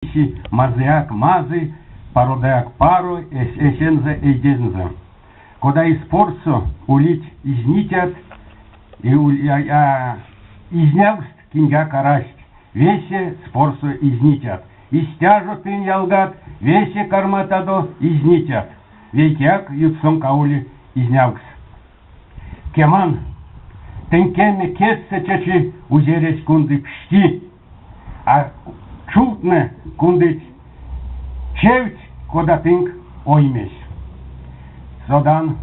Лиси мазыяк мазый, пародояк паро эсензэ эйдензэ. Кода и спортсо улить изницят и изнявкст киньгак арасть, весе спортсо изницят. Истя жо тынь, ялгат, весе карматадо изницят. Вейкеяк ютксонк а ули изнявкс. Кеман, тынь кеме кедьсэ чачи узересь кунды пшти. А чувтнэ кундыть чевть, кода тынк оймесь. Содан,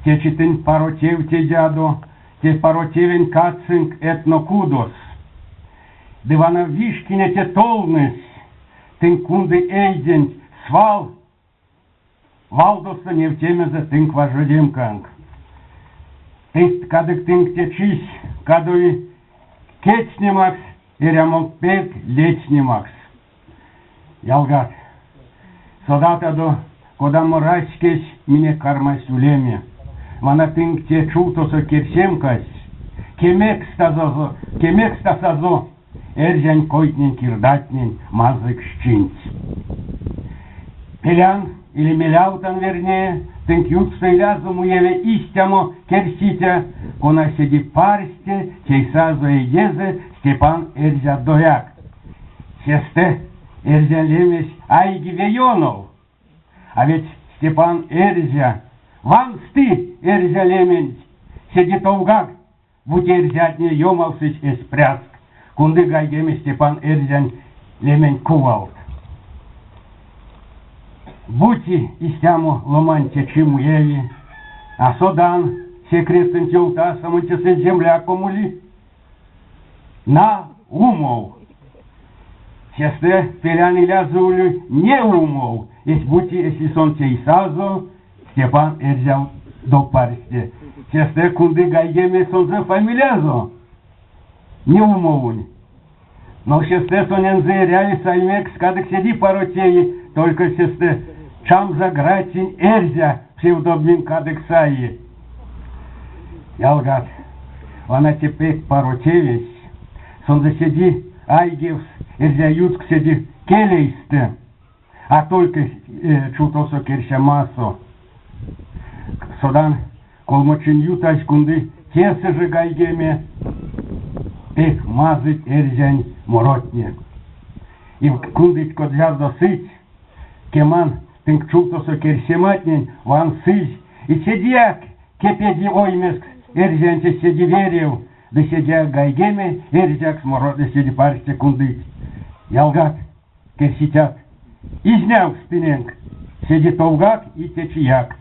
течи тынь паро тев тейдядо, те паро тевень кадсынк этнокудос. Ды вана вишкине те толнэсь, тынь кунды эйденть свал Валдосто невтемезэ тынк важодемканк. Тынст кадык тынк те чись кадови кецнемакс, эрямонк пек ледстнемакс. Ялгат, содатадо, кодамо раськесь минек кармась улеме. Вана тынк те чувтосо керсемкась, кемекстазо, кемекстасазо эрзянь койтнень-кирдатнень мазыксчинть. Пелян или мелявтан, вернее, тынк ютксто илязо муеве истямо керсиця, кона седи парсте тейсазо эйдезэ Степан Эрзядояк. Сестэ эрзянь лемесь айги ве ёнов. А ведь Степан Эрзя вансты эрзя лементь седе товгак. Бути эрзятне ёмавтсызь эсь пряст, кунды гайгеме Степан Эрзянь лементь кувалт. Бути истямо ломань течи муеви, а содан, секретэнть ёвтаса монь тесэ земляком ули. На умов. Сестэ пелян илязо ули не умов, эсь бути если сон тейсазо, Степан Эрзя парсте. Сестэ кунды гайгеме сонзэ фамилиязо. Не умовунь. Но сестэ сонензэ эряви саймекс, кадык седи паро теи, только сестэ Чамза Грацинь Эрзя псевдоним кадык саи. Ялгат, вана те пек паро тевесь. Сонзэ седи айгевс, эрзя юткс седи келейстэ. А только чувтосо керсемасо. Содан, колмочин ютазь кунды тесэ же гайгеме пек мазыть эрзянь моротне. И кундыть кодзярдо сыть, кеман, тынк чувтосо керсематнень вансызь, и седеяк кепеди оймеск эрзяньте седи верев, ды седеяк гайгеме эрзякс моротне седи парсте кундыть. Ялгат, керситят. Изнявкс тыненк, седе товгак и течияк.